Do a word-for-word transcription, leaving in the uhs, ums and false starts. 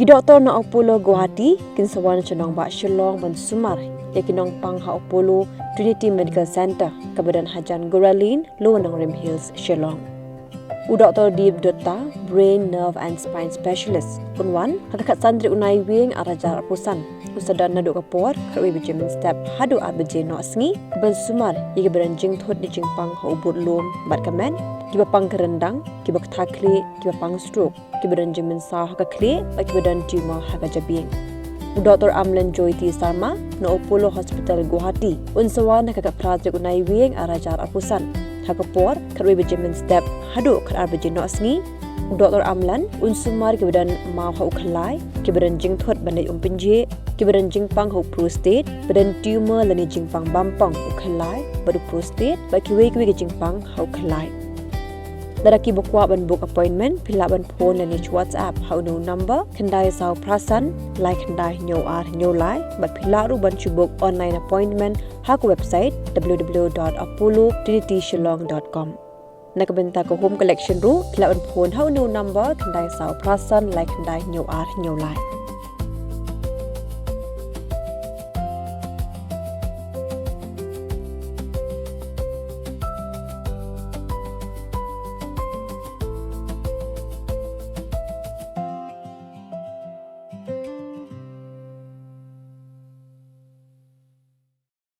Ki doktor na Apollo Guwahati kin sa wan sha nongbah Shillong ban sumar ïa ki nongpang ha Apollo Trinity Medical Centre kaba don hajan Gura Lane, Lower Nongrim Hills, Shillong. U Doktor Deep Dutta, Brain, Nerve and Spine Specialist, un wan ha ka khatsan tarik u Naiwieng ar hajar arphew san. Un sa don naduh ka por khatwei baje mynstep haduh ar baje noh sngi ban sumar ïa kiba don jingthut ne jingpang ha u bud lum bad ka met, kiba pang ka ryndang, kiba ktah khlieh, kiba pang stroke, kiba don jingmynsaw ha ka khlieh bad kiba don tumor ha ka jabieng. U Doktor Amlan Jyoti Sarma na Apollo Hospital Guwahati un sa wan ha ka khatphra tarik u Naiwieng ar hajar arphew san ha ka por khatwei baje mynstep haduh khatar baje noh sngi. U Doktor Amlan un sumar kiba don maw ha u khyllai, kiba don jingthut ban leit umpynjhieh, kiba don jingpang ha u prostate, ba don tumor lane jingpang bampong u khyllai bad u prostate bad kiwei kiwei ki jingpang ha u khyllai. Lada kiba kwah ban book appointment, phi lah ban phone lane WhatsApp ha une u number khyndai saw phra san lai khyndai hynñiew ar hynñiew lai, bad phi lah ruh ban shu book online appointment ha ka website w w w dot apollo trinity shillong dot com. Na ka bynta ka home collection ruh, phi lah ban phone ha une u number khyndai saw phra san lai khyndai hynñiew ar hynñiew lai.